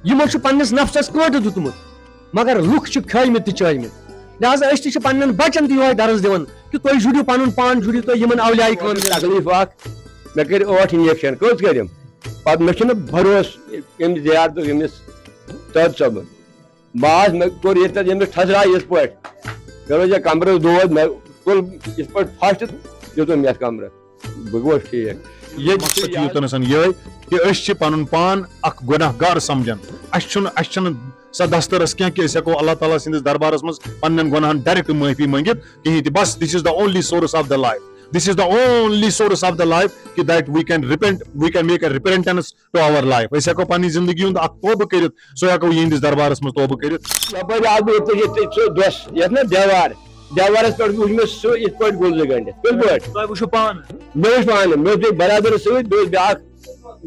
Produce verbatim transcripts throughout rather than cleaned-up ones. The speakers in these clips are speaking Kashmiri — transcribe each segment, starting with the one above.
یِمو چھُ پننِس نفسس کٲنٛٹہٕ دیُتمُت، مگر لُکھ چھِ کھٲومٕتۍ تہٕ چٲومٕتۍ۔ لہذا أسۍ تہِ چھِ پننٮ۪ن بچن تہِ یِہوٚے درس دِوان کہِ تُہۍ جُڑِو پنُن پان، جُڑِو تُہۍ یِمن اولیاء کرامن سۭتۍ۔ تکلیف اکھ، مےٚ کٔرۍ ٲٹھ انجیکشن، کٔژ کٔرِم؟ پتہٕ مےٚ چھُنہٕ بھروسہٕ أمِس زیارتُک، أمِس تٲج صٲبُن۔ بہٕ آس، مےٚ کوٚر ییٚتہِ تَتھ، ییٚمِس ٹھٔہراے یِتھ پٲٹھۍ، مےٚ روزِ کمرس دود، مےٚ تُل یِتھ پٲٹھۍ پھش تہٕ دیُتُم یتھ کمرس۔ بہٕ گوس ٹھیٖک۔ ییٚتہِ مقصد چھُ یوٗتاہ نَسَن یِہوٚے کہِ أسۍ چھِ پَنُن پان اَکھ گۄناہ گار سَمجھان۔ اَسہِ چھُنہٕ، اَسہِ چھُنہٕ سۄ دسترس کینٛہہ کہِ أسۍ ہٮ۪کو اللہ تعالیٰ سٕنٛدِس دربارَس منٛز پنٛنٮ۪ن گۄناہَن direct معٲفی مٔنٛگِتھ کِہیٖنۍ تہِ۔ بس، this is the only source of the life۔ This is the only source of the life کہِ that we can repent, we can make a repentance to our life۔ أسۍ ہٮ۪کو پننہِ زندگی ہُنٛد اکھ توبہٕ کٔرِتھ، سُہ ہٮ۪کو یِہنٛدِس دربارس منٛز توبہٕ کٔرِتھ۔ یپٲرۍ آس بہٕ ییٚتہِ، ییٚتہِ سُہ دۄس، یتھ نا دیوار، دیوارس پٮ۪ٹھ وُچھ مےٚ سُہ یِتھ پٲٹھۍ گُلزٕ گٔنٛڈِتھ۔ کِتھ پٲٹھۍ؟ تۄہہِ وٕچھِو پانہٕ؟ مےٚ وٕچھ پانہٕ، مےٚ اوس بیٚیہِ برادر سۭتۍ، بیٚیہِ اوس بیٛاکھ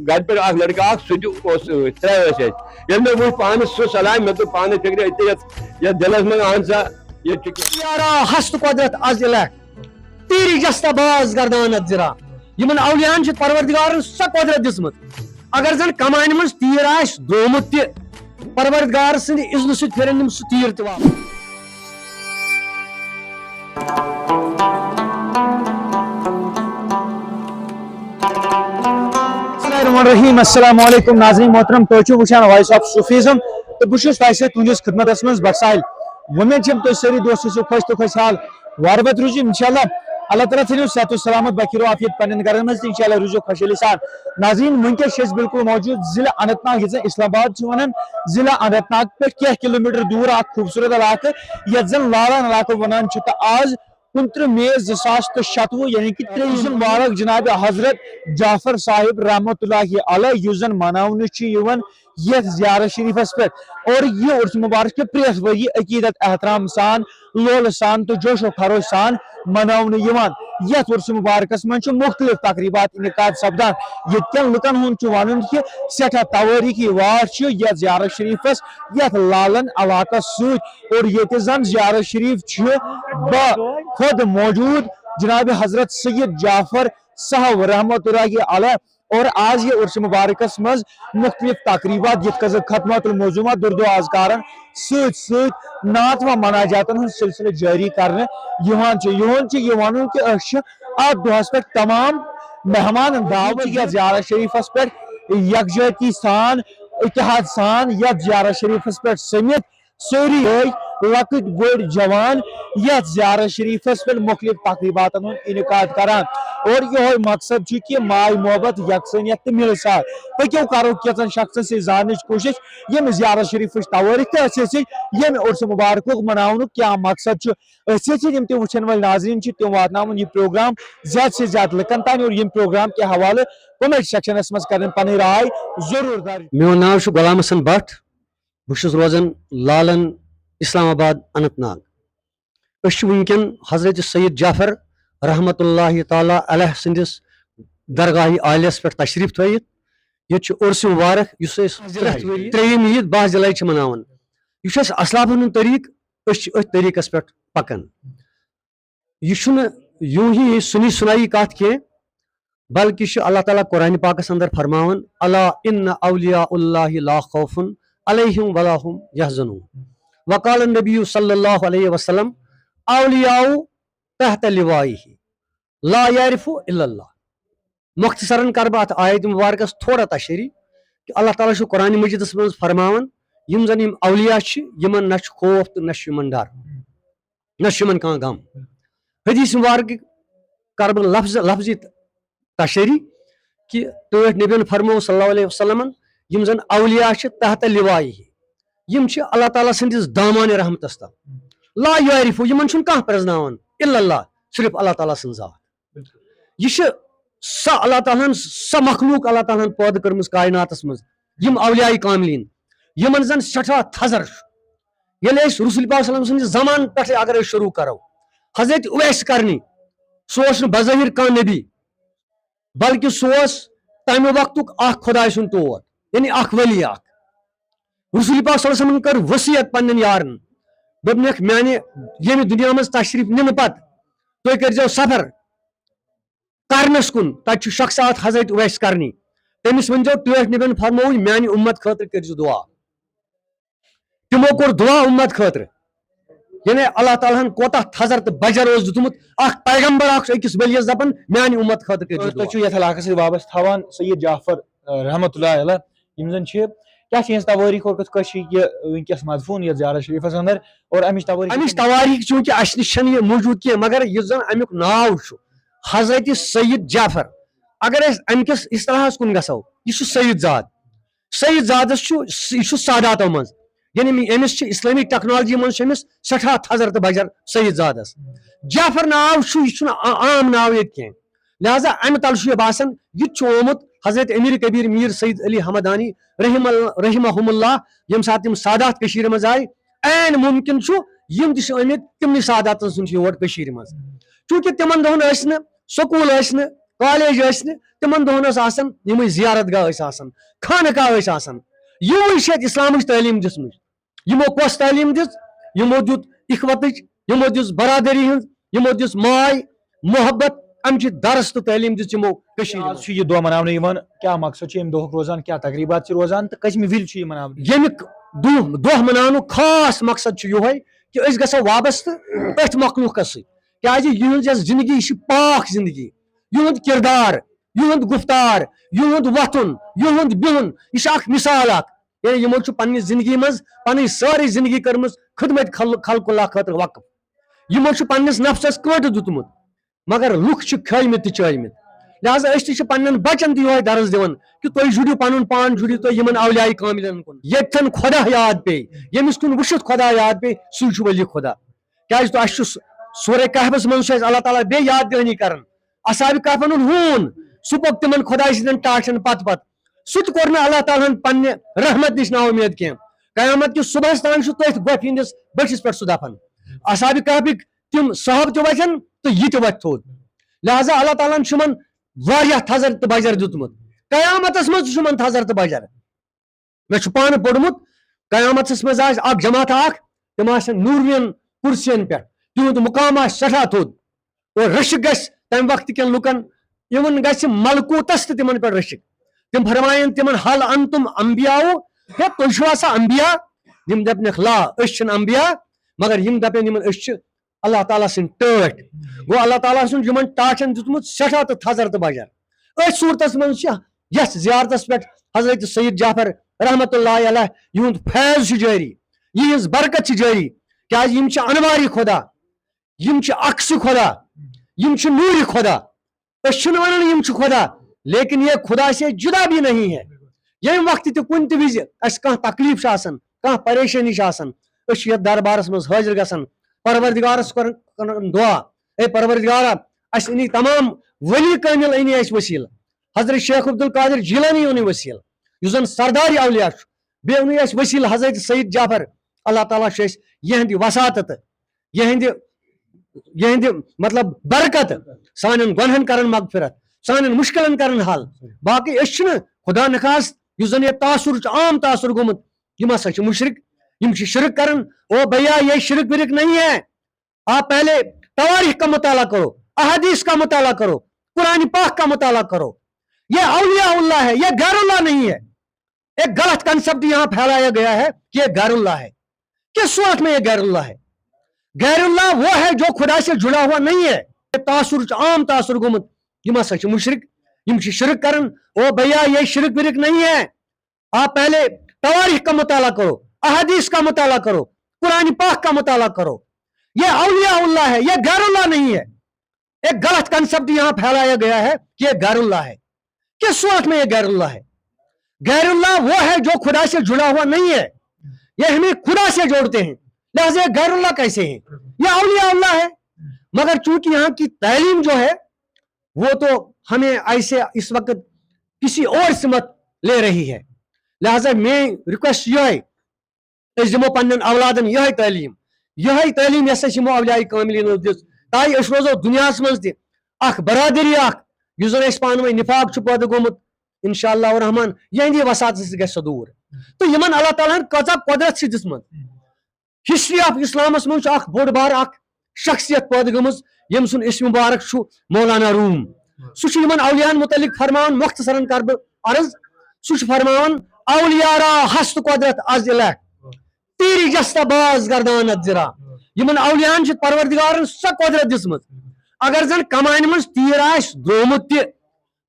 گرِ پٮ۪ٹھ اکھ لڑکہٕ اکھ، سُہ تہِ اوس سۭتۍ، ترٛےٚ ٲسۍ أسۍ۔ ییٚلہِ مےٚ وٕچھ پانس سُہ سلام، مےٚ توٚر پانس فِکرِ، أتی یتھ، یتھ دِلس منٛز اہن سا، ییٚتہِ چھُ کیٛاہ۔ یارا ہست قدرت از الہ، تیری جستہ باز گردانت زرا۔ یِمن اولیاہن چھِ پروردگارن سۄ قۄدرت دِژمٕژ، اگر زن کمانہِ منٛز تیٖر آسہِ درٛومُت تہِ، پروردگار سٕنٛدِ اذنہٕ سۭتۍ پھِرن یِم سُہ تیٖر تہِ واپس۔ بسم اللہ الرحمن الرحیم۔ السلام علیکم ناظرین محترم، تُہۍ چھِو وٕچھان Voice of Sufism تہٕ بہٕ چھُس تۄہہِ سۭتۍ تُہنٛدِس خدمتس منٛز بٹ ساحل۔ وۄمید چھم تُہۍ سٲری دوست ٲسِو خۄش تہٕ خۄشحال۔ وارٕ وتہِ روٗزِو انشاءاللہ۔ اللہ تعالیٰ تھٲینو صحت و سلامت، بخیر و عافیت پننٮ۪ن گرن منٛز تہٕ انشاءاللہ روٗزِو خۄشحٲلی سان۔ ناظرین، وٕنکیٚس چھِ أسۍ بالکل موجود ضلع اننت ناگ، یتھ زن اسلام آباد چھِ ونان۔ ضلع اننت ناگ پٮ۪ٹھ کینٛہہ کلومیٹر دوٗر اکھ خوٗبصوٗرت علاقہٕ، یتھ زن لالن علاقہٕ ونان چھِ۔ تہٕ آز کُنترٕہ مئی زٕ ساس تہٕ شتوُہ، یعنی کہِ ترٛیٚیِم مبارک جناب حضرت جعفر صاحب رحمتہ اللہ علیہ، یُس زن مناونہٕ چھُ یِوان یتھ زیارت شریفس پٮ۪ٹھ۔ اور یہِ عرس مبارک چھُ پرٛٮ۪تھ ؤری عقیدت احترام سان، لولہٕ سان تہٕ جوش و خروش سان مناونہٕ یِوان۔ یتھ عرس مبارکس منٛز چھِ مختلف تقریبات انعقاد سپدان۔ ییٚتہِ کٮ۪ن لُکن ہُنٛد چھُ ونُن کہِ سٮ۪ٹھاہ توٲریخی وار چھُ یتھ زیارت شریفس، یتھ لالن علاقس سۭتۍ۔ اور ییٚتہِ زن زیارت شریف چھُ با خود موجود جناب حضرت سید جعفر صاحب رحمتہ اللہ علیہ۔ اور آز یہِ عرس مبارکس منٛز مختلف تقریبات، یِتھ کٔنۍ زن ختمات الموضوعات، درد و اذکارن سۭتۍ سۭتۍ نعت و مناجاتن ہُنٛد سلسلہٕ جٲری کرنہٕ یِوان چھُ۔ یِہُنٛد چھُ یہِ ونُن کہِ أسۍ چھِ اتھ دۄہس پٮ۪ٹھ تمام مہمان دعوت یتھ زیارت شریفس پٮ۪ٹھ یکجہتی سان، اتحاد سان یتھ زیارت شریفس پٮ۪ٹھ سٔمِتھ سٲری بٲے، لۄکٕٹۍ بٔڑۍ جوان یتھ زیارت شریفس پٮ۪ٹھ مختلف تقریباتن ہُنٛد انعقاد کران۔ اور یِہوٚے مقصد چھُ کہِ ماے محبت، یکسانیت تہٕ مِلژار۔ پٔکِو کرو کینٛژن شخصن سۭتۍ زاننٕچ کوٗشش، ییٚمہِ زیارت شریفٕچ توٲریخ تہٕ أتھۍ سۭتۍ سۭتۍ ییٚمہِ عرس مبارکُک مناونُک کیٛاہ مقصد چھُ۔ أتھۍ سۭتۍ سۭتۍ یِم تہِ وٕچھن وٲلۍ ناظریٖن چھِ، تِم واتناوُن یہِ پروگرام زیادٕ سے زیادٕ لُکن تام۔ اور ییٚمہِ پروگرام کہِ حوالہٕ comment sectionس منٛز کرن پنٕنۍ راے ضروٗر درج۔ میون ناو چھُ غلام حسن بٹ۔ بہٕ چھُس روزان لالن، اسلام آباد، اننت ناگ۔ أسۍ چھِ وٕنکٮ۪ن حضرت سید جعفر رحمتہ اللہ تعالیٰ علیہ سٕنٛدِس درگاہ عالیَس پٮ۪ٹھ تشریٖف تھٲوِتھ۔ ییٚتہِ چھُ عرس مبارک، یُس أسۍ پرٛٮ۪تھ ؤرۍ، ترٛیٚیِم عیٖد باہ ذی الحجہ چھِ مناوان۔ یہِ چھُ اَسہِ اسلافن ہُنٛد طریٖقہٕ، أسۍ چھِ أتھۍ طریٖقس پٮ۪ٹھ پکان۔ یہِ چھُنہٕ یوٗں ہی سُنی سُنایی کتھ کینٛہہ، بلکہِ چھُ اللہ تعالیٰ قرآن پاکس اندر فرماوان، "الا ان اولیاء اللہ لا خوف علیہم ولا هم یحزنون۔" وقال النبی صلی اللہ علیہ وسلم، "اولیاء تحت لوائه لا یعرف الا اللہ۔" مختصراً کرٕ بہٕ اتھ آیت مبارکس تھوڑا تشریح کہِ اللہ تعالیٰ چھُ قرآن مجیدس منٛز فرماوان، یِم زن یِم اولیاء چھِ، یِمن نہ چھُ خوف تہٕ نہ چھُ یِمن ڈر، نہ چھُ یِمن کانٛہہ غم۔ حدیث مبارک کرٕ بہٕ لفظ، لفظی تشریح کہِ ٹٲٹھۍ نبیَن فرموو صلی اللہ علیہ وسلمن، یِم زن اولیاء چھِ تحت لوائه، یِم چھِ اللہ تعالیٰ سٕنٛدِس دامان رحمتس تل۔ لا یعرف، یِمن چھُنہٕ کانٛہہ پرزناوان الا اللہ، صرف اللہ تعالیٰ سٕنٛز ذات۔ یہِ چھِ سۄ اللہ تعالیٰ ہن، سۄ مخلوق اللہ تعالیٰ ہن پٲدٕ کٔرمٕژ کائناتس منٛز، یِم اولیاء کاملین، یِمن زن سٮ۪ٹھاہ تھزر چھُ۔ ییٚلہِ أسۍ رسول پاک صلی اللہ علیہ وسلم سٕنٛدِ زمانہٕ پٮ۪ٹھٕے اگر أسۍ شروع کرو، حضرت اویس کرنی، سُہ اوس نہٕ بظٲہر کانٛہہ نبی، بلکہِ سُہ اوس تمہِ وقتُک اکھ خداے سُنٛد ٹوٹھ، یعنی اکھ ولی اکھ۔ رسول پاک صلی اللہ علیہ وسلمن کٔر وصیت پننٮ۪ن یارن، دوٚپنکھ، "میانہِ ییٚمہِ دُنیا منٛز تشریف نِنہٕ پتہٕ تُہۍ کٔرۍزیو سفر کرنس کُن، تتہِ چھُ شخص اکھ حضرت اویس کرنی، تٔمِس ؤنۍزیو، ٹٲٹھۍ نبین فرمووُے، میانہِ اُمت خٲطرٕ کٔرۍزیو دُعا۔" تِمو کوٚر دُعا اُمت خٲطرٕ۔ یعنی اللہ تعالیٰ ہن کوتاہ تھزر تہٕ بجر اوس دیُتمُت۔ اکھ پیغمبر اکھ چھُ أکِس ؤلِیَس دپان، میانہِ اُمت خٲطرٕ کٔرۍ زِ تُہۍ دُعا۔ چھِو یتھ علاقس سۭتۍ وابستہٕ تھاوان سید جعفر، آ، رحمتہ اللہ علیہ، یِم زن چھِ، کیٛاہ چھِ یِہٕنٛز توٲریٖخ اور کِتھ کٔنۍ چھِ یہِ وٕنکیٚس مدفوٗن یتھ زیارت شریفس اندر، اور امِچ توٲریٖخ امِچ توٲریٖخ چوٗنٛکہِ اسہِ نِش چھنہٕ یہِ موٗجوٗد کینٛہہ، مگر یُس زن امیُک ناو چھُ حضرت سید جعفر، اگر أسۍ امہِ کِس اصطلاحس کُن گژھو، یہِ چھُ سید زاد۔ سید زادس چھُ، یہِ چھُ ساداتو منٛز، یعنی أمِس چھِ اسلٲمی ٹیکنالوجی منٛز چھِ أمِس سٮ۪ٹھاہ تھزر تہٕ بجر سید زادس۔ جعفر ناو چھُ، یہِ چھُنہٕ عا-، عام ناو ییٚتہِ کینٛہہ، لہذا امہِ تلہٕ چھُ یہِ باسان، یہِ تہِ چھُ آمُت حضرت امیر کبیر میر سید علی حمدانی رحم ال-، رحمہم اللہ، ییٚمہِ ساتہٕ تِم سادات کٔشیٖرِ منٛز آے، عین مُمکِن چھُ یِم تہِ چھِ آمٕتۍ تِمنٕے ساداتن سُنٛد چھُ یور کٔشیٖرِ منٛز۔ چوٗنٛکہِ تِمن دۄہن ٲسۍ نہٕ سکوٗل، ٲسۍ نہٕ کالج، ٲسۍ نہٕ، تِمن دۄہن ٲس آسان یِمٕے زیارت گاہ ٲسۍ آسان، خانقاہ ٲسۍ آسان۔ یِموٕے چھِ اَتہِ اِسلامٕچ تعلیٖم دِژمٕژ، یِمو کۄس تعلیٖم دِژ؟ یِمو دیُت اِخوتٕچ، یِمو دِژ برادری ہٕنٛز، یِمو دِژ ماے محبت، اَمہِ چہِ درس تہٕ تعلیٖم دِژ یِمو کٔشیٖرِ آز منٛز۔ چھُ یہِ دۄہ مناونہٕ یِوان، کیٛاہ مقصد چھُ اَمہِ دۄہُک روزان، کیٛاہ تقریٖبات چھِ روزان تہٕ کٔژمہِ وِزِ چھُ یہِ مناونہٕ؟ ییٚمیُک دۄہ، دۄہ مناونُک خاص مقصد چھُ یِہوٚے کہِ أسۍ گژھو وابستہٕ أتھۍ مخلوٗقس سۭتۍ، کیٛازِ یِہٕنٛز یۄس زندگی، یہِ چھِ پاک زندگی، یِہُنٛد کردار، یِہُنٛد گُفتار، یِہُنٛد وۄتھُن، یِہُنٛد بِہُن، یہِ چھِ اکھ مثال اکھ۔ یعنی یِمو چھُ پننہِ زندگی منٛز پنٕنۍ سٲرٕے زندگی کٔرمٕژ خدمت خل-، خلق اللہ خٲطرٕ وقف۔ یِمو چھُ پننِس نفسس کٲنٛٹہٕ دیُتمُت، مگر لُکھ چھِ کھٲومٕتۍ تہٕ چٲومٕتۍ۔ لہذا أسۍ تہِ چھِ پننٮ۪ن بچن تہِ یِہوٚے درس دِوان کہِ تُہۍ جُڑِو پنُن پان، جُڑِو تُہۍ یِمن اولیاء کاملن کُن۔ ییٚتٮ۪ن خۄدا یاد پیٚیہِ، ییٚمِس کُن وٕچھِتھ خۄدا یاد پیٚیہِ، سُے چھُ ولی خۄدا۔ کیٛازِ تۄہہِ چھُ س-، سورہ کہفس منٛز چھُ اَسہِ اللہ تعالیٰ بیٚیہِ یاد دہانی کران۔ اصحاب کہفن ہُنٛد ہوٗن، سُہ پوٚک تِمن خۄداے سٕنٛدٮ۪ن ٹاٹھٮ۪ن پتہٕ پتہٕ۔ سُہ تہِ کوٚر نہٕ اللہ تعالیٰ ہن پننہِ رحمت نِش نا اُمید کینٛہہ۔ قیامت کِس صبحس تام چھُ تٔتھۍ گۄپھِ ہٕنٛدِس بٔٹھِس پٮ۪ٹھ سُہ دفن۔ اصحاب کہفٕکۍ تِم صحابہٕ تہِ وۄتھن تہٕ یہِ تہِ وۄتھِ تھوٚد۔ لہذا اللہ تعالیٰ ہن چھُ یِمن واریاہ تھزر تہٕ بجر دیُتمُت۔ قیامتس منٛز تہِ چھُ یِمن تھزر تہٕ بجر۔ مےٚ چھُ پانہٕ پوٚرمُت، قیامتس منٛز آسہِ اکھ جماعت اکھ، تِم آسن نوٗرین کرسین پٮ۪ٹھ، تِہُنٛد مقام آسہِ سٮ۪ٹھاہ تھوٚد۔ اور رشک گژھِ تمہِ وقتہٕ کٮ۪ن لُکن، یِمن گژھِ ملکوتس تہٕ تِمن پٮ۪ٹھ رشک۔ تِم فرماین تِمن، "ہل انتم انبیاء"، ہے، تُہۍ چھِوا سا انبیاء؟ یِم دپنکھ، "لا، أسۍ چھِنہٕ انبیاء"، مگر یِم دپن، یِمن، "أسۍ چھِ اللہ تعالیٰ سٕنٛدۍ ٹٲٹھۍ"۔ گوٚو، اللہ تعالیٰ سُنٛد یِمن ٹاٹھٮ۪ن دیُتمُت سٮ۪ٹھاہ تہٕ تھزر تہٕ بجر۔ أتھۍ صوٗرتس منٛز چھِ یتھ زیارتس پٮ۪ٹھ حضرت سید جعفر رحمتہ اللہ علیہ یِہُنٛد فیض چھُ جٲری، یِہٕنٛز برکت چھِ جٲری، کیازِ یِم چھِ انوارِ خۄدا، یِم چھِ عکسِ خۄدا، یِم چھِ نوٗرِ خۄدا۔ أسۍ چھِنہٕ ونان یِم چھِ خۄدا، لیکن یہ خدا سے جدا بھی نہیں ہے۔ ییٚمہِ وقتہٕ تہِ کُنہِ تہِ وِزِ اَسہِ کانٛہہ تکلیٖف چھُ آسان، کانٛہہ پریشٲنی چھِ آسان، أسۍ چھِ یتھ دربارس منٛز حٲضِر گژھان، پروردگارس کران، کران دعا، "اے پروردگارا، اَسہِ أنی تمام ولی کٲمل أنی اَسہِ وسیٖلہٕ۔" حضرت شیخ عبدالقادر جیلانی اوٚنُے وسیٖلہٕ، یُس زن سردار اولیاء چھُ، بیٚیہِ اوٚنُے اَسہِ وسیٖلہٕ حضرت سید جعفر۔ اللہ تعالیٰ چھُ اَسہِ یِہنٛدِ وساطت، یِہنٛدِ، یِہنٛدِ، مطلب، برکت سانٮ۪ن گۄنہن کرن مغفرت، سانٮ۪ن مشکلن کرن حل۔ باقٕے أسۍ چھِنہٕ، خدا نخواست، یُس زن یہِ تاثر چھُ، عام تاثر گوٚمُت، یِم ہسا چھِ مشرک، یِم چھِ شرک کران۔ او بھیا، یہ شرک ورک نہیں ہے۔ آپ پہلے تواریخ کا مطالعہ کرو، احادیث کا مطالعہ کرو، قرآن پاک کا مطالعہ کرو۔ یہ اولیاء اللہ ہے، یہ غیر اللہ نہیں ہے۔ ایک غلط کانسیپٹ یہاں پھیلایا گیا ہے کہ یہ غیر اللہ ہے۔ کس صورت میں یہ غیر اللہ ہے؟ غیر اللہ وہ ہے جو خدا سے جڑا ہوا نہیں ہے۔ یہ تاثر چھُ، عام تاثر گوٚمُت، یِم ہسا چھِ مشرک، یِم چھِ شرک کران۔ او بھیا، یہ شرک ورک نہیں ہے۔ آپ پہلے تواریخ کا مطالعہ کرو، احادیث کا مطالعہ کرو، قرآن پاک کا مطالعہ کرو۔ یہ اولیاء اللہ ہے، یہ غیر اللہ نہیں ہے۔ ایک غلط کانسیپٹ یہاں پھیلایا گیا ہے کہ یہ غیر اللہ ہے۔ کس صورت میں یہ غیر اللہ ہے؟ غیر اللہ وہ ہے جو خدا سے جڑا ہوا نہیں ہے۔ یہ ہمیں خدا سے جوڑتے ہیں، لہذا یہ غیر اللہ کیسے ہیں؟ یہ اولیاء اللہ ہے۔ مگر چونکہ یہاں کی تعلیم جو ہے، وہ تو ہمیں ایسے اس وقت کسی اور سمت لے رہی ہے، لہذا میں ریکویسٹ یہ ہے، أسۍ دِمو پننٮ۪ن اولادن یِہے تعلیٖم، یِہے تعلیٖم یۄس اَسہِ یِمو اولیاء کاملینو دِژ، تاکہِ أسۍ روزو دُنیاہس منٛز تہِ اکھ برادری اکھ، یُس زن اَسہِ پانہٕ ؤنۍ نفاق چھُ پٲدٕ گوٚمُت، انشاءاللہ الرحمن یِہنٛدِ وساطہٕ سۭتۍ گژھِ سۄ دوٗر۔ تہٕ یِمن اللہ تعالیٰ ہن کۭژاہ قۄدرت چھِ دِژمٕژ۔ ہسٹری آف اسلامس منٛز چھُ اکھ بوٚڑ بار اکھ شخصیت پٲدٕ گٔمٕژ، ییٚمۍ سُنٛد اسم مبارک چھُ مولانا روم۔ سُہ چھُ یِمن اولیاہن متعلق فرماوان، مختصرن کرٕ بہٕ عرض، سُہ چھُ فرماوان، "اولیاء را ہست قدرت از الہ"۔ تیری جستہ باز گردانت زرا۔ یِمن اولیاہن چھِ پروردگارن سۄ قۄدرت دِژمٕژ، اگر زن کمانہِ منٛز تیٖر آسہِ درٛومُت تہِ،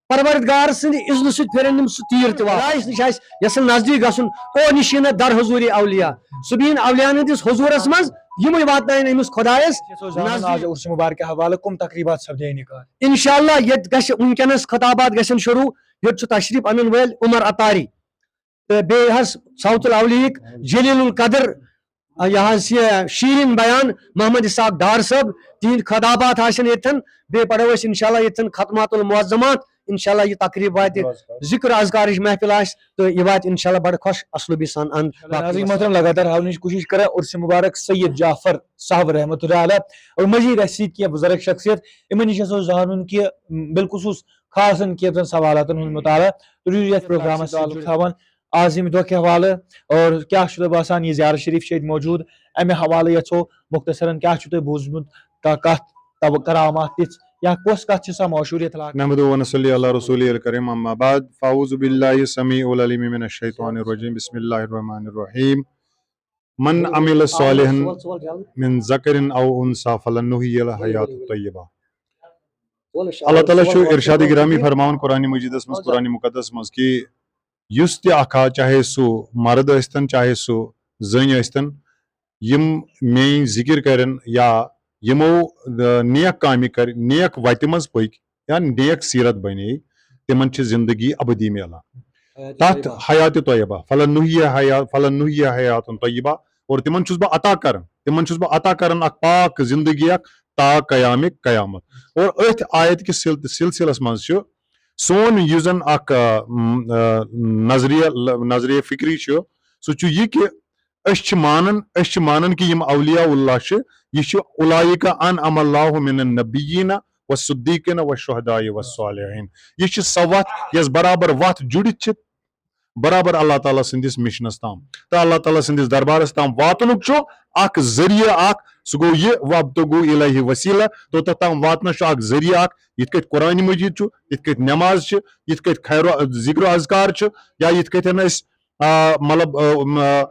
پروردگار سٕنٛدِ اذنہٕ سۭتۍ پھِرن یِم سُہ تیٖر تہِ واپس۔ خۄدایس نِش آسہِ یژھان نزدیٖک گژھُن، او نِشینہ در حضوٗری اولیاء، سُہ بِہِن اولیاہن ہٕنٛدِس حضوٗرس منٛز، یِمٕے واتناون أمِس خۄدایس أسۍ ٲسۍ زانان نزدیٖک۔ آز عرس مبارک حوالہٕ کم تقریبات سپدے نکال؟ انشاءاللہ ییٚتہِ گژھِ وٕنکیٚنس خطابات گژھن شروع۔ ییٚتہِ چھُ تشریف انن وٲلۍ عمر عطاری تہٕ بیٚیہِ حظ صوت الاولیاہٕکۍ جلیل القدر، آ، یہِ حظ یہِ شیرین بیان محمد اسحاق ڈار صٲب، تِہنٛدۍ خطابات آسن ییٚتٮ۪ن۔ بیٚیہِ پرو أسۍ انشاءاللہ ییٚتٮ۪ن ختمات المعظمات، انشاءاللہ یہِ تقریب واتہِ ذکر اذکارٕچ محفل آسہِ تہٕ یہِ واتہِ انشاءاللہ بڑٕ خۄش اسلوبی سان اند۔ ناظرین محترم، لگاتار ہاونٕچ کوٗشش کران عرس مبارک سید جعفر صاحب رحمۃ اللہ علیہ، اور مزید اَسہِ سۭتۍ کینٛہہ بزرگ شخصیت، یِمن نِش آسو زانُن کہِ، م، بالخصوٗص خاصن کینٛژن سوالاتن ہُنٛد مُطالعہ۔ تُہۍ روٗزِو یتھ پروگرامس سۭتۍ تعلق تھاوان۔ آز ییٚمہِ دۄہ کیٛاہ حوالہٕ اور کیٛاہ چھُ تۄہہِ باسان، یہِ زیارت شریف چھِ ییٚتہِ موجوٗد، امہِ حوالہٕ یژھو مختصرن کیٛاہ چھُ تۄہہِ بوٗزمُت، کانٛہہ کتھ، تب کرامات تِژھ یا کۄس کتھ چھِ سۄ مشہوٗر یتھ علاقس؟ نحمده ونصلي على رسوله الكريم، اما بعد، فاعوذ بالله السميع العليم من الشيطان الرجيم، بسم الله الرحمن الرحيم، من عمل صالحا من ذكر او انثى فلنحيينه حياة طيبة۔ اللہ تعالیٰ چھُ ارشاد گرامی فرماوان قرآن مجیدس منٛز، قرآن مقدس منٛز، کہِ یُس تہِ اکھ آ، چاہے سُہ مرد ٲسۍتن، چاہے سُہ زٔنۍ ٲسۍتن، یِم میٲنۍ ذکر کرن یا یِمو، آ، نیک کامہِ کرِ، نیک وتہِ منٛز پٔکۍ یا نیک سیرت بنے، تِمن چھِ زندگی ابدی میلان۔ تتھ حیات طیبہ، فلن نحیہ حیا-، فلن نحیہ حیاتن طیبہ، اور تِمن چھُس بہٕ عطا کران، تِمن چھُس بہٕ عطا کران اکھ پاک زندگی، اکھ تا قیام قیامت۔ اور أتھۍ آیت کِس سل-، سلسلس منٛز چھُ سون یُس زن اکھ، آ، م، آ، نظریہ، نظریہ فکری چھُ، سُہ چھُ یہِ کہِ أسۍ چھِ مانان، أسۍ چھِ مانان کہِ یِم اولیاء اللہ چھِ، یہِ چھِ اولئک انعم اللہ من النبیین والصدیقین والشہداء والصالحین۔ یہِ چھِ سۄ وتھ یۄس برابر وتھ جُڑِتھ چھِ برابر اللہ تعالیٰ سٕنٛدِس مشنس تام تہٕ اللہ تعالیٰ سٕنٛدِس دربارس تام واتنُک چھُ اکھ ذٔریعہٕ اکھ، سُہ گوٚو یہِ، وابتغوا الیہ وسیلہ، توٚتتھ تام واتنس چھُ اکھ ذٔریعہٕ اکھ، یِتھ کٔنۍ قرآن مجید چھُ، یِتھ کٔنۍ نماز چھِ، یِتھ کٔنۍ خیر و-، ذکر و اذکار چھِ، یا یِتھ کٔنۍ أسۍ، آ، مطلب، آ، م-، آ،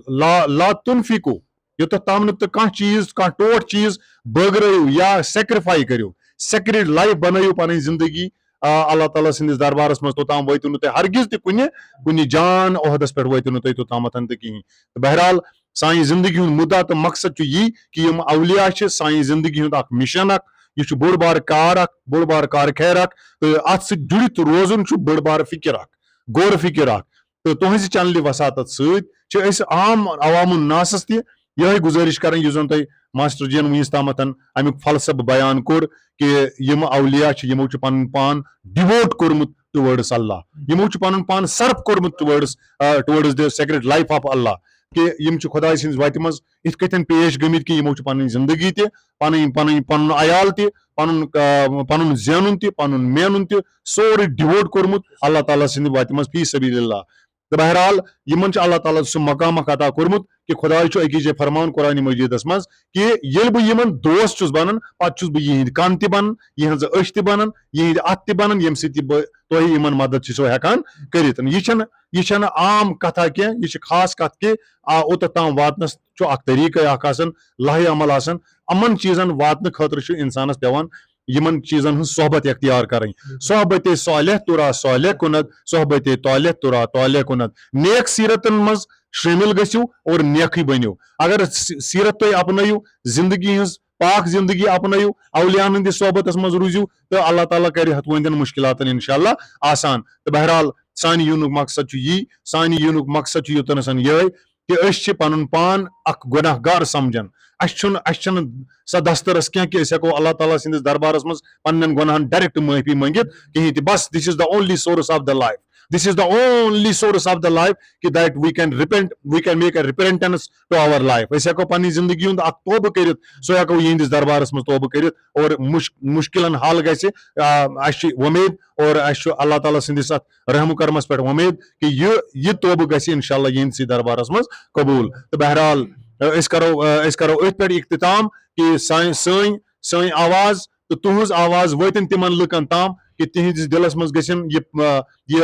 لا، لا تنفقوا، یوٚتتھ تام نہٕ تُہۍ کانٛہہ چیٖز، کانٛہہ ٹوٹھ چیٖز بٲگرٲیِو یا sacrifice کٔرِو، sacred life بنٲیِو پنٕنۍ زندگی، آ، اللہ تعالیٰ سٕنٛدِس دربارس منٛز، توٚتام وٲتِو نہٕ تُہۍ ہرگز تہِ کُنہِ، کُنہِ جان عہدس پٮ۪ٹھ وٲتِو نہٕ تُہۍ توٚتامتھ تہِ کِہیٖنۍ۔ تہٕ بہرحال، سانہِ زندگی ہُنٛد مُدعا تہٕ مقصد چھُ یی کہِ یِم اولیاء چھِ سانہِ زندگی ہُنٛد اکھ مِشن اکھ، یہِ چھُ بوٚڑ بار کار اکھ، بوٚڑ بار کار خیر اکھ، تہٕ اتھ سۭتۍ جُڑِتھ روزُن چھُ بٔڑ بار فکر اکھ، غور فکر اکھ۔ تہٕ تُہنٛزِ چینلہِ وساطت سۭتۍ چھِ أسۍ عام عوام الناسس تہِ یِہوٚے گُزٲرِش کران، یُس زن تۄہہِ ماسٹر جی ین وُنِس تامتھ امیُک فلسفہٕ بیان کوٚر کہِ یِم اولیاء چھِ، یِمو چھُ پنُن پان devote کوٚرمُت towards اللہ، یِمو چھُ پنُن پان صرف کوٚرمُت towards، آ، towards the sacred life of اللہ، کہِ یِم چھِ خۄداے سٕنٛزِ وتہِ منٛز یِتھ کٔنۍ پیش گٔمٕتۍ کہِ یِمو چھِ پنٕنۍ زندگی تہِ، پنٕنۍ، پنٕنۍ، پنُن عیال تہِ، پنُن، آ، پنُن زینُن تہِ، پنُن مینُن تہِ، سورُے devote کوٚرمُت اللہ تعالیٰ سٕنٛدِ وتہِ منٛز فی سبیل اللہ۔ تہٕ بہرحال، یِمن چھُ اللہ تعالیٰ سُہ مقام اکھ عطا کوٚرمُت کہِ خۄداے چھُ أکِس جایہِ فرماوان قرآن مجیدس منٛز کہِ ییٚلہِ بہٕ یِمن دوست چھُس بنان، پتہٕ چھُس بہٕ یِہنٛدۍ کن تہِ بنان، یِہنٛزٕ أچھ تہِ بنان، یِہنٛدۍ اتھٕ تہِ بنان، ییٚمہِ سۭتۍ یہِ بہٕ تۄہہِ یِمن مدد چھُسو ہٮ۪کان کٔرِتھ۔ یہِ چھَنہٕ، یہِ چھَنہٕ عام کتھا کینٛہہ، یہِ چھِ خاص کتھ کہِ آ، اوٚتتھ تام واتنس چھُ اکھ طریٖقے اکھ آسان، لایحہ عمل آسان۔ یِمن چیٖزن واتنہٕ خٲطرٕ چھُ انسانس پٮ۪وان یِمن چیٖزن ہٕنٛز صحبت اختیار کرٕنۍ۔ صحبت صالح تُرا صالح کُنت، صحبت طالح تُرا طالح کُنت۔ نیک سیرتن منٛز شٲمِل گٔژھِو اور نیکٕے بٔنِو۔ اگر سی-، سیرت تُہۍ اپنٲیِو، زندگی ہٕنٛز پاک زندگی اپنٲیِو، اولیاءن ہٕنٛدِس صحبتس منٛز روٗزِو، تہٕ اللہ تعالیٰ کرِ ہتوٕنٛدٮ۪ن مُشکلاتن انشاءاللہ آسان۔ تہٕ بہرحال، سانہِ یِنُک مقصد چھُ یی، سانہِ یِنُک مقصد چھُ یوٚتنس یِہوٚے کہِ أسۍ چھِ پنُن پان اکھ گۄناہ گار سمجھان۔ اسہِ چھُنہٕ، اسہِ چھُنہٕ سۄ دسترس کینٛہہ کہِ أسۍ ہٮ۪کو اللہ تعالیٰ سٕنٛدِس دربارس منٛز پننٮ۪ن گۄناہن direct معٲفی مٔنگِتھ کِہیٖنۍ تہِ۔ بس، this is the only source of the life۔ This is the only source of the life کہِ that we can repent, we can make a repentance to our life۔ أسۍ ہٮ۪کو پننہِ زندگی ہُنٛد اکھ توبہٕ کٔرِتھ، سُہ ہٮ۪کو یِہنٛدِس دربارس منٛز توبہٕ کٔرِتھ اور مُش-، مُشکلن حل گژھِ۔ آ، اسہِ چھِ وۄمید اور اسہِ چھُ اللہ تعالیٰ سٕنٛدِس اتھ رحم و کرمس پٮ۪ٹھ وۄمید کہِ یہِ، یہِ توبہٕ گژھِ انشاءاللہ یِہنٛدسٕے دربارس منٛز قبول۔ تہٕ بہرحال، أسۍ کرو، أسۍ کرو أتھۍ پٮ۪ٹھ اختتام کہِ سانہِ، سٲنۍ، سٲنۍ آواز تہٕ تُہنٛز آواز وٲتِن تِمن لُکن تام کہِ تِہنٛدِس دِلس منٛز گژھن یہِ، یہِ،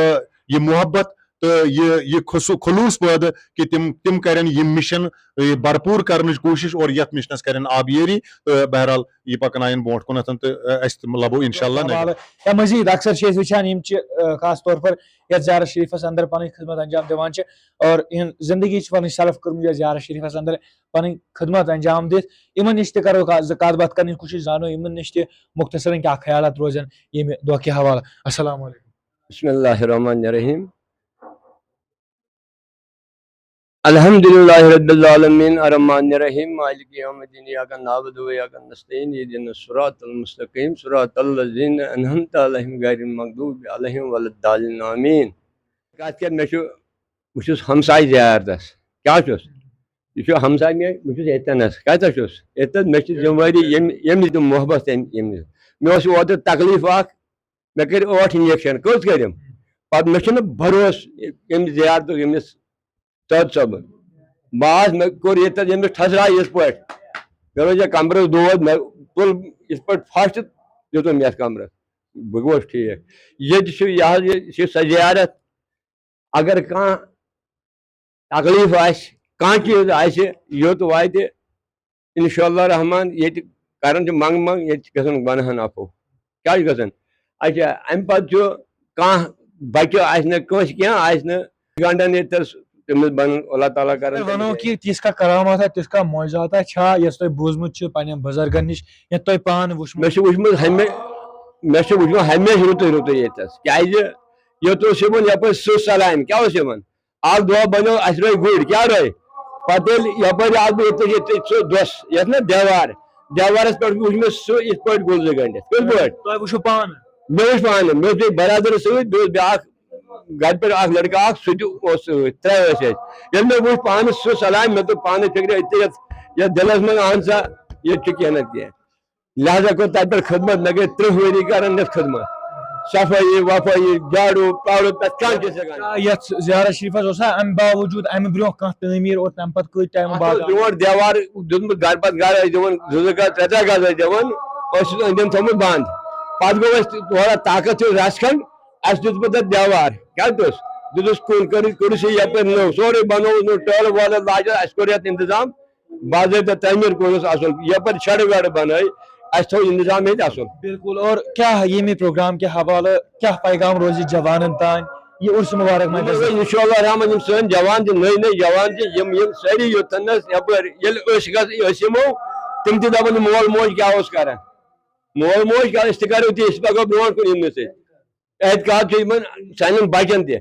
یہِ محبت تہٕ یہِ یہِ خصو- خلوص پٲدٕ کہِ تِم تِم کرن یہِ مِشن، یہِ بھرپوٗر کرنٕچ کوٗشش اور یتھ مِشنس کرن آبیٲری، تہٕ بہرحال یہِ پکناین برونٛٹھ کُنتھ تہٕ، ٲ، اسہِ تہِ لبو انشاءاللہ نٔے۔ حوالہٕ یا مزید اکثر چھِ أسۍ وٕچھان، یِم چھِ، ٲ، خاص طور پر یتھ زیارت شریفس اندر پنٕنۍ خدمت انجام دِوان چھِ اور یِہنٛد زندگی چھِ پنٕنۍ صرف کٔرمٕژ یتھ زیارت شریفس اندر پنٕنۍ خدمت انجام دِتھ۔ یِمن نِش تہِ کرو کا- زٕ کتھ باتھ کرنٕچ کوٗشش، زانو یِمن نِش تہِ مختصرن کیٛاہ خیالات روزن ییٚمہِ دۄہ کہِ حوالہٕ۔ السلام علیکم۔ بسم اللہ الرحمن الرحیم۔ الحمد للہ رب العالمین، الرحمن الرحیم، مالک یوم الدین، ایاک نعبد و ایاک نستعین، اہدنا الصراط المستقیم، صراط الذین انعمت علیہم غیر المغضوب علیہم ولا الضالین، آمین۔ کتھ کیٛاہ، مےٚ چھُ، بہٕ چھُس ہمساے زیارتس۔ کیٛاہ چھُس؟ یہِ چھُ ہمساے مےٚ، بہٕ چھُس ییٚتٮ۪نس۔ کتٮ۪س چھُس؟ ییٚتٮ۪تھ مےٚ چھِ ذمہٕ وٲری ییٚمہِ، ییٚمہِ دیُت محبت تٔمۍ، ییٚمہِ دیُت۔ مےٚ اوس اوترٕ تکلیف اکھ، مےٚ کٔرۍ ٲٹھ انجیکشن، کٔژ کٔرِم؟ پتہٕ مےٚ چھُنہٕ بھروسہٕ ییٚمہِ زیارتُک، ییٚمِس سعد صٲبن۔ بہٕ آس، مےٚ کوٚر ییٚتٮ۪تھ ییٚمِس ٹھسراے یِتھ پٲٹھۍ، مےٚ روزِ کمبرس دود، مےٚ تُل یِتھ پٲٹھۍ پھش تہٕ دیُتُن یتھ کمرس، بہٕ گوس ٹھیٖک۔ ییٚتہِ چھُ یہِ حظ، یہِ چھِ سۄ زیارت، اگر کانٛہہ تکلیف آسہِ، کانٛہہ چیٖز آسہِ، یوٚت واتہِ، انشاءاللہ رحمان، ییٚتہِ کران چھِ منٛگ منٛگ، ییٚتہِ چھِ گژھان گۄنہن عفو۔ کیٛاہ چھُ گژھان؟ اچھا، امہِ پتہٕ چھُ کانٛہہ بچہِ آسہِ نہٕ، کٲنٛسہِ کینٛہہ آسہِ نہٕ، گنڈان ییٚتہِ تس، تٔمِس بنان اللہ تعالیٰ کران تُہۍ ونو تٔمِس۔ کہِ تِژھ کانٛہہ کراماتھا، تِژھ کانٛہہ معجزاتھا چھا یۄس تۄہہِ بوٗزمُت چھِ پننٮ۪ن بُزرگن نِش یا تۄہہِ پانہٕ وٕچھمُت؟ مےٚ چھُ وٕچھمُت ہمے، مےٚ چھُ وٕچھمُت ہمیشہِ رُتُے رُتُے ییٚتہِ تس، کیٛازِ یوٚت اوس یِوان یپٲرۍ سٕہہ سلامہِ، کیٛاہ اوس یِوان؟ اکھ دۄہ بنیو اسہِ رٲے گُرۍ، کیٛاہ رٲے؟ پتہٕ ییٚلہِ یپٲرۍ آس بہٕ ییٚتہِ، ییٚتہِ سُہ دۄس، یتھ نا دیوار، دیوارس پٮ۪ٹھ وٕچھ مےٚ سُہ یِتھ پٲٹھۍ گُلزٕ گٔنڈِتھ۔ کِتھ پٲٹھۍ؟ تۄہہِ وٕچھِو پانہٕ؟ مےٚ وٕچھ پانہٕ، مےٚ اوس بیٚیہِ برادر سۭتۍ، بیٚیہِ اوس بیٛاکھ گرِ پٮ۪ٹھ اکھ لڑکہٕ اکھ، سُہ تہِ اوس سۭتۍ، ترٛےٚ ٲسۍ أسۍ۔ ییٚلہِ مےٚ وٕچھ پانس سُہ سلامہِ، مےٚ توٚر پانس فکرِ أتھۍ یتھ، یتھ دِلس منٛز، اہن سا، ییٚتہِ چھُ کینٛہہ نتہٕ کینٛہہ۔ لہذا کوٚر تتہِ پٮ۪ٹھ خدمت، مےٚ گٔے ترٕٛہ ؤری کران یتھ خدمت، صفٲیی وفٲیی، جاڑو پاڑو، پرٛٮ۪تھ کانٛہہ چھِ أسۍ ہٮ۪کان۔ کیٛاہ یتھ زیارت شریفس اوسا امہِ باوجود امہِ برونٛہہ کانٛہہ تعمیٖر اور تمہِ پتہٕ کۭتۍ ٹایمہٕ اتھ بعد اوس آو؟ برونٛٹھ دیوار دیُتمُت، گرٕ پتہٕ گرٕ ٲسۍ دِوان، زٕ زٕ گز، ترٛےٚ ترٛےٚ گز ٲسۍ دِوان، ٲسِس أنٛدۍ أنٛدۍ تھوٚومُت بنٛد۔ پتہٕ گوٚو اَسہِ تھوڑا طاقت ہیوٚو رژھ کھنٛڈ، اَسہِ دیُت پتہٕ تتھ دیوار، کیٛاہ دیُتُس؟ دیُتُس کُن، کٔرٕس، کوٚرُس یہِ یپٲرۍ نٔو، سورُے بنووُس نوٚو، ٹٲلہٕ وٲلہٕ لاجس، اَسہِ کوٚر یتھ انتظام، باضٲبطہ تعمیٖر کوٚرُس اصل، یپٲرۍ شڈٕ وڈٕ بنٲے، اَسہِ تھوٚو انتظام ییٚتہِ اصل۔ بالکل۔ اور کیٛاہ ییٚمہِ پروگرام کہِ حوالہٕ کیٛاہ پیغام روزِ جوانن تام یہِ عرس مبارک منٛز؟ انشاءاللہ رحمان، یِم سٲنۍ جوان چھِ، نٔے نٔے جوان چھِ، یِم یِم سٲری یوٚتتھن نس یپٲرۍ ییٚلہِ أسۍ گژھ أسۍ یِمو، تِم تہِ دپن، مول موج کیٛاہ اوس کران؟ مول موج کیٛاہ، أسۍ تہِ کرو تی، أسۍ پکو برونٛٹھ کُن یِمنٕے سۭتۍ۔ اعتقاد چھُ یِمن سانٮ۪ن بچن تہِ۔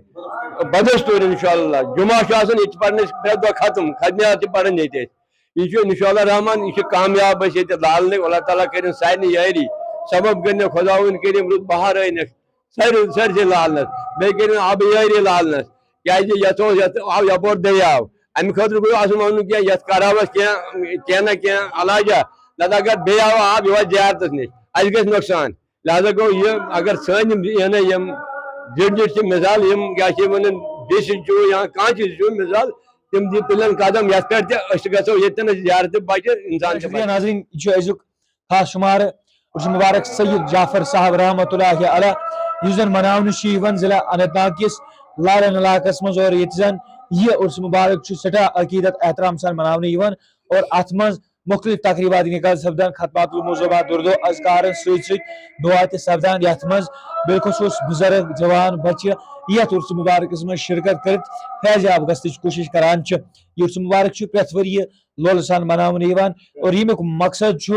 بدستور انشاءاللہ۔ جمعہ چھُ آسان، ییٚتہِ چھِ پران أسۍ پرٛٮ۪تھ دۄہ ختم، ختمیات چھِ پران ییٚتہِ أسۍ۔ یہِ چھُ انشاءاللہ رحمان، یہِ چھُ کامیاب أسۍ ییٚتہِ لالنٕکۍ۔ اللہ تعالیٰ کٔرِن سارنٕے یٲری۔ سبب کٔرِنَکھ خۄداوند کٔرِم رُت بہار ٲنِکھ سٲرِسٕے لالنس۔ بیٚیہِ کٔرِن آبہٕ یٲری لالنس۔ کیٛازِ یتھ اوس، یتھ آو یپور دٔریاو۔ امہِ خٲطرٕ گوٚو آسُن ونُن کینٛہہ، یتھ کرہاوس کینٛہہ، کینٛہہ نہ کینٛہہ علاجہ۔ نتہٕ اگر بیٚیہِ آو آب، یہِ واتہِ زیارتس نِش، اسہِ گژھِ نۄقصان۔ لہذا گوٚو یہِ، اگر سٲنۍ یِم، یِم، یِم زِٹھۍ زِٹھۍ چھِ، مثال، یِم کیٛاہ چھِ وَنان، ڈی سی چھُ یا کانٛہہ چیٖز چھُ، مثال، تِم دِ تُلن قدم یَتھ پٮ۪ٹھ تہِ أسۍ تہِ گژھو ییٚتٮ۪ن أسۍ زیارت تہِ بچہِ، اِنسان تہِ شُکریہ بچہِ۔ ناظریٖن، یہِ چھُ أزیُک خاص شُمارٕ عرس مبارک سید جعفر صاحب رحمۃ اللہ علیہ، یُس زن مناونہٕ چھُ یِوان ضلع اننت ناگ کِس لالن علاقس منٛز، اور ییٚتہِ زن یہِ عرس مبارک چھُ سٮ۪ٹھاہ عقیدت احترام سان مناونہٕ یِوان، اور اتھ منٛز مُختٔلِف تقریٖبات انعقاد سپدان، ختمات الموضوعات، دُردو اذکارن سۭتۍ سۭتۍ دُعا تہِ سپدان، یتھ منٛز بالخصوص بُزرگ، جوان، بچہِ یتھ عرس مبارکس منٛز شرکت کٔرِتھ فیض یاب گژھنٕچ کوٗشش کران چھِ۔ یہِ عرس مبارک چھُ پرٛٮ۪تھ ؤرۍ یہِ لولہٕ سان مناونہٕ یِوان اور ییٚمیُک مقصد چھُ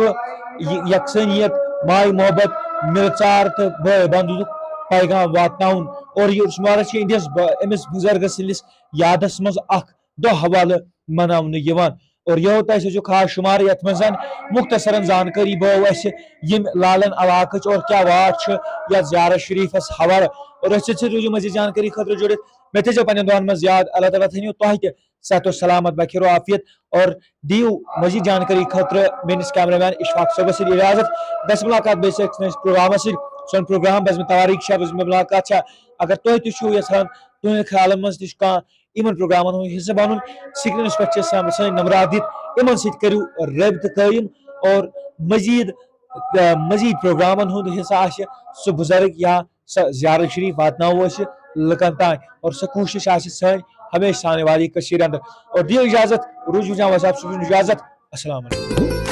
یہِ یکسٲنیت، ماے محبت، مِلہٕ ژار تہٕ بٲے بنٛدُتُک پیغام واتناوُن۔ اور یہِ عرس مبارک چھُ یِہنٛدِس ب-، أمِس بُزرگہٕ سٕنٛدِس یادس منٛز اکھ دۄہ حوالہٕ مناونہٕ یِوان۔ اور یِہوٚے تۄہہِ سۭتۍ چھُ خاص شُمارٕ، یَتھ منٛز زَن مُختصرن زانکٲری بٲو اَسہِ ییٚمہِ لالن علاقٕچ اور کیٛاہ واٹ چھِ یَتھ زیارت شریٖفَس حوالہٕ۔ اور أسۍ سۭتۍ روٗزِو مزید زانکٲری خٲطرٕ جُڑِتھ۔ مےٚ تھٲیزیو پنٛنٮ۪ن دۄہَن منٛز یاد۔ اللہ تعالیٰ تھٲینو تۄہہِ تہِ صحت و سلامت، بخیر و عافیت، اور دِیِو مزید جانکٲری خٲطرٕ میٲنِس کیمرہ مین اشفاق صٲبَس سۭتۍ اجازت۔ گژھِ مُلاقات بیٚیہِ أکِس نٔوِس پروگرامَس سۭتۍ۔ سون پروگرام بزمِ تواریٖخ چھا، بزمِ مُلاقات چھا؟ اگر تۄہہِ تہِ چھُو یژھان، تُہنٛدٮ۪ن خیالَن منٛز تہِ چھُ کانٛہہ یِمن پروگرامن ہُنٛد حصہٕ بنُن۔ سکرینس پٮ۪ٹھ چھِ سم-، سٲنۍ نمبرات دِتھ، یِمن سۭتۍ کٔرِو رٲبطہٕ قٲیِم اور مزید، آ، مزید پروگرامن ہُنٛد حصہٕ آسہِ سُہ بُزرگ یا سۄ زیارت شریف واتناوو أسۍ لُکن تام، اور سۄ کوٗشِش آسہِ سٲنۍ ہمیشہِ سانہِ وادی کٔشیٖرِ اندر۔ اور دِیِو اجازت، روٗزِو جان وساب صٲبُن اجازت۔ السلام علیکم۔